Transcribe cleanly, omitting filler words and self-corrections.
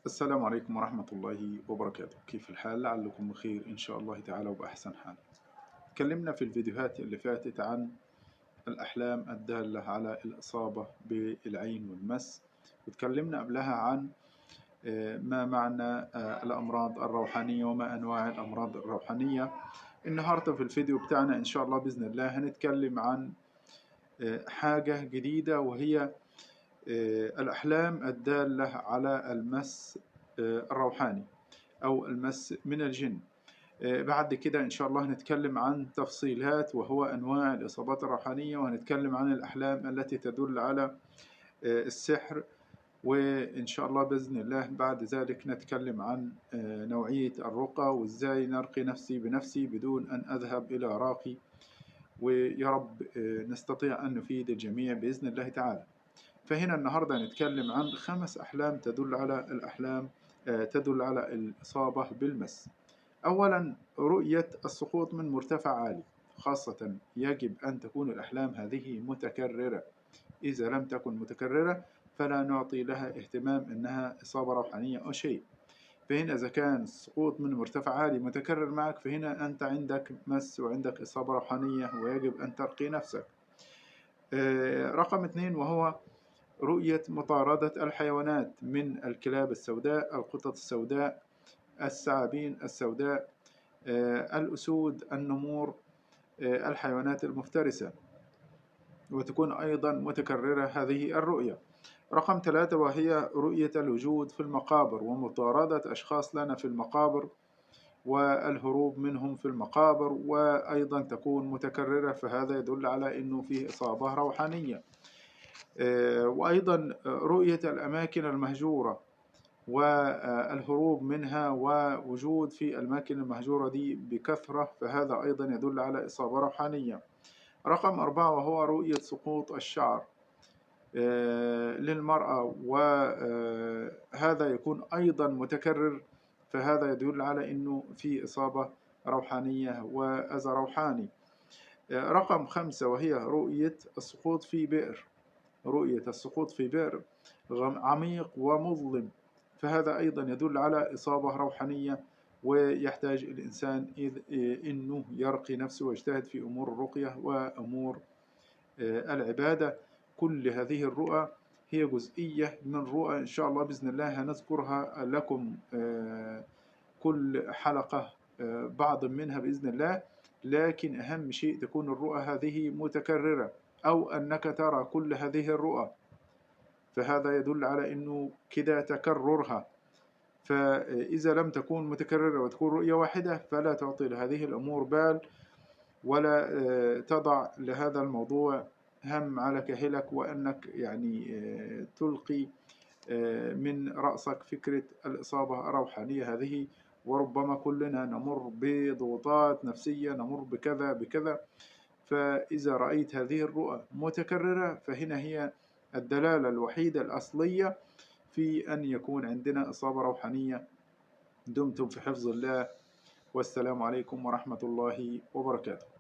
السلام عليكم ورحمة الله وبركاته. كيف الحال؟ لعلكم بخير إن شاء الله تعالى وبأحسن حال. تكلمنا في الفيديوهات اللي فاتت عن الأحلام الدالة على الإصابة بالعين والمس، وتكلمنا قبلها عن ما معنى الأمراض الروحانية وما أنواع الأمراض الروحانية. النهاردة في الفيديو بتاعنا إن شاء الله بإذن الله هنتكلم عن حاجة جديدة، وهي الأحلام الدالة على المس الروحاني أو المس من الجن. بعد كده إن شاء الله هنتكلم عن تفصيلات وهو أنواع الإصابات الروحانية، وهنتكلم عن الأحلام التي تدل على السحر، وإن شاء الله بإذن الله بعد ذلك نتكلم عن نوعية الرقى وإزاي نرقي نفسي بنفسي بدون أن أذهب إلى راقي، ويا رب نستطيع أن نفيد الجميع بإذن الله تعالى. فهنا النهاردة هنتكلم عن 5 أحلام تدل على الأحلام تدل على الإصابة بالمس. أولا، رؤية السقوط من مرتفع عالي، خاصة يجب أن تكون الأحلام هذه متكررة. إذا لم تكن متكررة فلا نعطي لها اهتمام أنها إصابة روحانية أو شيء. فهنا إذا كان السقوط من مرتفع عالي متكرر معك، فهنا أنت عندك مس وعندك إصابة روحانية ويجب أن ترقي نفسك. رقم 2، وهو رؤية مطاردة الحيوانات من الكلاب السوداء، القطط السوداء، الثعابين السوداء، الأسود، النمور، الحيوانات المفترسة، وتكون أيضا متكررة هذه الرؤية. رقم 3، وهي رؤية الوجود في المقابر ومطاردة أشخاص لنا في المقابر والهروب منهم في المقابر، وأيضا تكون متكررة، فهذا يدل على أنه فيه إصابة روحانية. وأيضا رؤية الأماكن المهجورة والهروب منها ووجود في الأماكن المهجورة دي بكثرة، فهذا أيضا يدل على إصابة روحانية. رقم 4، وهو رؤية سقوط الشعر للمرأة، وهذا يكون أيضا متكرر، فهذا يدل على أنه في إصابة روحانية وأذى روحاني. رقم 5، وهي رؤية السقوط في بئر، رؤية السقوط في بئر عميق ومظلم، فهذا أيضا يدل على إصابة روحانية، ويحتاج الإنسان إنه يرقي نفسه ويجتهد في أمور الرقية وأمور العبادة. كل هذه الرؤى هي جزئية من رؤى إن شاء الله بإذن الله هنذكرها لكم كل حلقة بعض منها بإذن الله، لكن أهم شيء تكون الرؤى هذه متكررة أو أنك ترى كل هذه الرؤى، فهذا يدل على أنه كده تكررها. فإذا لم تكون متكررة وتكون رؤية واحدة فلا تعطي لهذه الأمور بال، ولا تضع لهذا الموضوع هم على كاهلك، وأنك يعني تلقي من رأسك فكرة الإصابة الروحانية هذه. وربما كلنا نمر بضغوطات نفسية، نمر بكذا بكذا، فإذا رأيت هذه الرؤى متكررة فهنا هي الدلالة الوحيدة الأصلية في أن يكون عندنا إصابة روحانية. دمتم في حفظ الله، والسلام عليكم ورحمة الله وبركاته.